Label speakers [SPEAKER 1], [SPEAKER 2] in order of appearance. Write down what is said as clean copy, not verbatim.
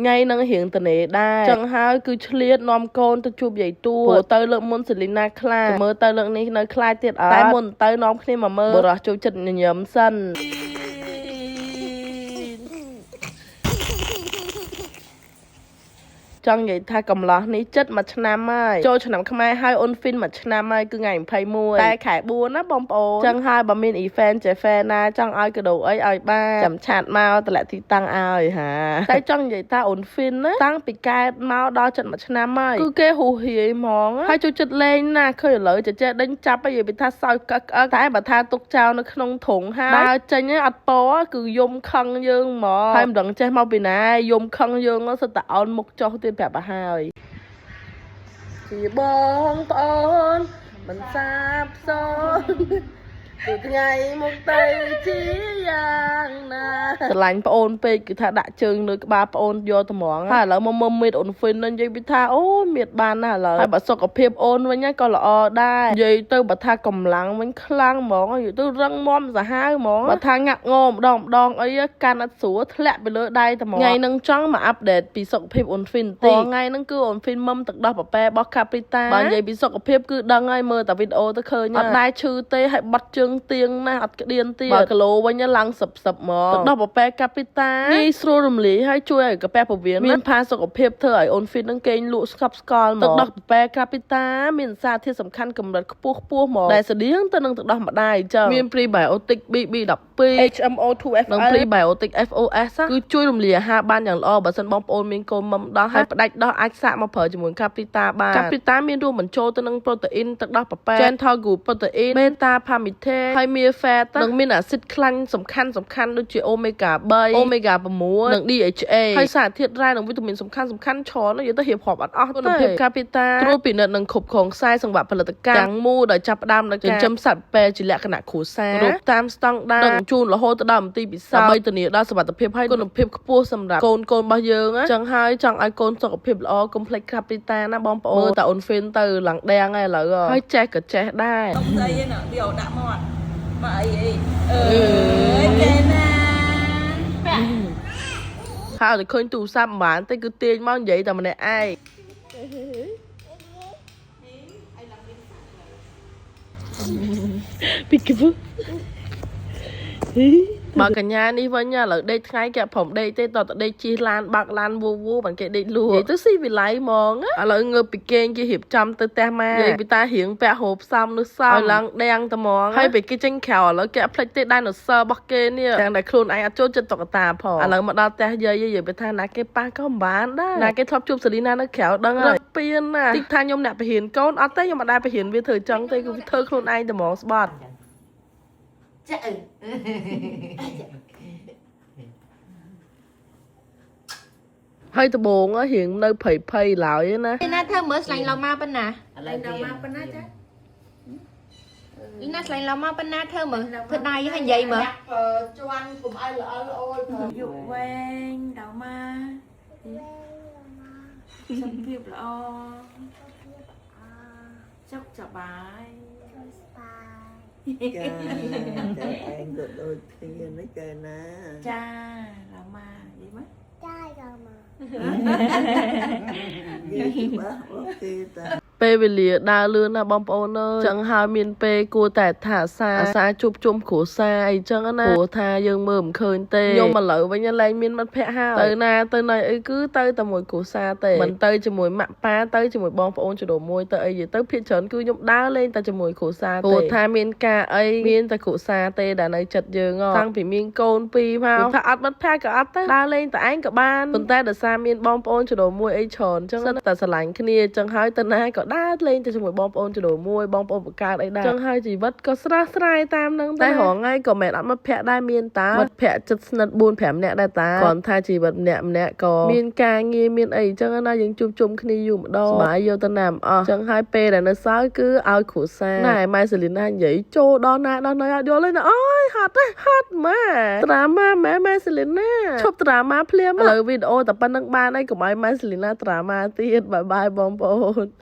[SPEAKER 1] ថ្ងៃហ្នឹងរៀងតនេដែរចឹងហើយគឺឆ្លៀតនាំកូនទៅជួបយាយទួព្រោះទៅលើកមុនសេលីណាខ្លាចមើលទៅលើកនេះនៅខ្លាចទៀតអត់តែមុនទៅនាំគ្នាមកមើលបរោះចូលចិត្តញញឹមសិន ចង់និយាយថាកំឡោះនេះចិត្តមួយឆ្នាំហើយចូលឆ្នាំខ្មែរហើយអូនហ្វីនមួយឆ្នាំហើយគឺថ្ងៃ21តែខែ4ណាបងប្អូនចឹងហើយបើមានអ៊ីហ្វែនចេហ្វែនណាចង់ឲ្យកដោអីឲ្យបានចាំ chat មកតម្លាក់ទីតាំងឲ្យហាតែចង់និយាយថាអូនហ្វីនណាតាំងពីកើតមកដល់ចិត្តមួយឆ្នាំហើយគឺគេហួរាយហ្មងហើយចូលចិត្តលេងណាស់ឃើញឥឡូវចេះចេះដេញចាប់ហើយនិយាយពីថាសើចកឹកក្អឹកតែបើថាទុកចោលនៅក្នុងធុងហើយដើរចេញអត់ពោគឺយំខឹងយើងហ្មងហើយមិនដឹងចេះមកពីណាយំខឹងយើងសិតតែអោនមុខចុះទៀតប្រាប់ឲ្យហើយជាបងប្អូនមិនសាបសូន្យពីថ្ងៃមកទៅជាយ៉ាងណាស្រឡាញ់ប្អូនពេកគឺថាដាក់ជើងលើក្បាលប្អូនយកត្មងហើយឥឡូវមកមើលមៀតអូនហ្វីននឹងនិយាយពីថាអូមៀតបានណាស់ឥឡូវហើយបើសុខភាពអូនវិញក៏ល្អដែរនិយាយទៅបើថាកម្លាំងវិញខ្លាំងហ្មងនិយាយទៅរឹងមាំសាហាវហ្មងបើថាងាក់ងម្ដងម្ដងអីកាន់អត់ស្រួលធ្លាក់ពីលើដៃត្មងថ្ងៃនឹងចង់មក update ពីសុខភាពអូនហ្វីនតិចថ្ងៃហ្នឹងគឺអូនហ្វីនមុំទឹកដោះប៉ប៉ែរបស់កាព្រីតាបើនិយាយពីសុខភាពគឺដឹងហើយមើលតែវីដេអូទៅឃើញអត់ដែរឈឺទេហើយបាត់ជើងទៀងណាស់អត់ក្តៀនទៀតបើគីឡូវិញឡើងសឹបសឹបមកទឹកដោះប៉ប៉ែកាព្រីតាងាយស្រួលរំលាយហើយជួយឲ្យកកាពះពោះវៀនមានផាសុខភាពធ្វើឲ្យអូនហ្វីននឹងគេងលក់ស្កប់ស្កល់មកទឹកដោះប៉ប៉ែកាព្រីតាមានសារធាតុសំខាន់កម្រិតខ្ពស់ខ្ពស់មកដែលស្តៀងទៅនឹងទឹកដោះម្ដាយអញ្ចឹងមាន prebiotic BB12 HMO2FL និង prebiotic FOS គឺជួយរំលាយអាហារបានយ៉ាងល្អបើសិនបងប្អូនមានកូនមុំដោះហើយផ្ដាច់ដោះអាចសាកមកប្រើជាមួយកាព្រីតាបានកាព្រីតាមានរួមបញ្ចូលទៅនឹងប្រូតេអ៊ីនទឹកដោះប៉ប៉ែ Gentle Good Protein Beta Palmitate ហើយមាន fat និងមានអាស៊ីតខ្លាញ់សំខាន់សំខាន់ដូចជា Omega 3 Omega 6និង DHA ហើយសារធាតុរ៉ែនិងវីតាមីនសំខាន់សំខាន់ច្រើននិយាយទៅរៀបរាប់អត់អស់ទេគុណភាពកាព្រីតាត្រួតពិនិត្យនិងគ្រប់គ្រងខ្សែសង្វាក់ផលិតកម្មទាំងមូលដោយចាប់ផ្ដើមដោយការចិញ្ចឹមសត្វពែជាលក្ខណៈគ្រួសារគ្រប់តាមស្តង់ដារនិងជូនរហូតទៅដល់មន្ទីរពិសោធន៍ដើម្បីធានាដល់សុវត្ថិភាពហើយគុណភាពខ្ពស់សម្រាប់កូនកូនរបស់យើងចឹងហើយចង់ឲ្យកូនសុខភាពល្អកុំភ្លេចកាព្រីតាណាបងប្អូនមើលតែអូនហ្វីនទៅឡើងដាំងហើយឥឡូវហើយចេះក៏ចេះដែរ
[SPEAKER 2] អត់ស្អីទេណាវាដាក់មាត់មកអីអីអើយគេណាពាក់
[SPEAKER 1] ហើយឲ្យតែឃើញទូរស័ព្ទមិនបានទេគឺទាញមកនិយាយតែម្នាក់ឯងពីគូបើកញ្ញានេះវិញឥឡូវដេកថ្ងៃគេអត់ព្រមដេកទេតតដេកជិះឡានបើកឡានវូវូបានគេដេកលក់និយាយទៅស៊ីវិល័យហ្មងឥឡូវងើបពីគេងគេរៀបចំទៅផ្ទះម៉ែនិយាយពីតារៀងពាក់ហូបផ្សំនោះសោឲ្យឡើងដាំងតែហ្មងហើយពេលគេចេញក្រៅឥឡូវគេអត់ភ្លេចទេ dinosaur របស់គេនេះទាំងតែខ្លួនឯងអត់ចូលចិត្តតុក្កតាផងឥឡូវមកដល់ផ្ទះយាយនិយាយពីថាណាគេប៉ះក៏មិនបានដែរណាគេធ្លាប់ជួបសេលីណានៅក្រៅដឹងហើយពៀនណាតិចថាខ្ញុំអ្នកបរិញ្ញាកូនអត់ទេខ្ញុំមិនដែរបរិញ្ញាវាធ្វើចឹងទេគឺធ្វើខ្លួនឯងតែហ្មងស្បត់
[SPEAKER 2] ចាអឺ
[SPEAKER 1] ហើយដបងរៀងនៅភ័យភ័យឡើយណា
[SPEAKER 3] ណាធ្វើមើលស្លាញ់ឡមកប៉ុណ្ណា
[SPEAKER 4] ឥឡូវមកប៉ុណ្ណាចា
[SPEAKER 3] ណាស្លាញ់ឡមកប៉ុណ្ណាធ្វើមើលធ្វើដៃឲ្យនិយាយមើល
[SPEAKER 4] ជន់កុំឲ្យល្អអូយ
[SPEAKER 2] យុវែងដល់មកសុខភាពល្អសុខសប្បាយ
[SPEAKER 5] ចាតែឯងក៏ដូចគ្នានេះកែណា
[SPEAKER 2] ចាដល់មកនិយាយមក
[SPEAKER 5] និយាយច្បាស់អូខេតា
[SPEAKER 1] ពេលវេលាដើរលឿនណាបងប្អូនអើយចឹងហើយមានពេលគួរតែថាអាសាអាសាជួបជុំគ្រួសារអីចឹងណាព្រោះថាយើងមើលមិនឃើញទេខ្ញុំឥឡូវវិញលែងមានមិត្តភក្តិហើយទៅណាទៅណីអីគឺទៅតែមួយគ្រួសារទេមិនទៅជាមួយម៉ាក់ប៉ាទៅជាមួយបងប្អូនចដូនមួយទៅអីទៅភាគច្រើនគឺខ្ញុំដើរលេងតែជាមួយគ្រួសារទេព្រោះថាមានការអីមានតែគ្រួសារទេដែលនៅចិត្តយើងតាំងពីមានកូនពីរមកថាអត់មិត្តភក្តិក៏អត់ទៅដើរលេងតែឯងក៏បានប៉ុន្តែដោយសារមានបងប្អូនចដូនមួយអីច្រើនចឹងតែស្រឡាញ់គ្នាចឹងហើយទៅណាក៏ដើរលេងទៅជាមួយបងប្អូនចដូនមួយបងប្អូនបង្កើតអីដែរចឹងហើយជីវិតក៏ស្រស់ស្រាយតាមនឹងតែរងថ្ងៃក៏មិនអត់មិត្តភក្តិដែរមានតាមិត្តភក្តិចិត្តស្និទ្ធ4 5នាក់ដែរតាគ្រាន់ថាជីវិតម្នាក់ម្នាក់ក៏មានការងារមានអីចឹងណាយើងជួបជុំគ្នាយូរម្ដងសប្បាយយកទៅណាមិនអស់ចឹងហើយពេលដែលនៅសល់គឺឲ្យគ្រួសារណែម៉ែសេលីណានិយាយចូលដល់ណាដល់ណីអត់យល់ទេណាអូយហត់ហត់ម៉ែត្រាម៉ាម៉ែម៉ែសេលីណាឈប់ត្រាម៉ាភ្លាមឥឡូវវីដេអូតែប៉ុណ្្នឹងបានហើយកុំឲ្យម៉ែសេលីណាត្រាម៉ាទៀតបាយបាយបងប្អូន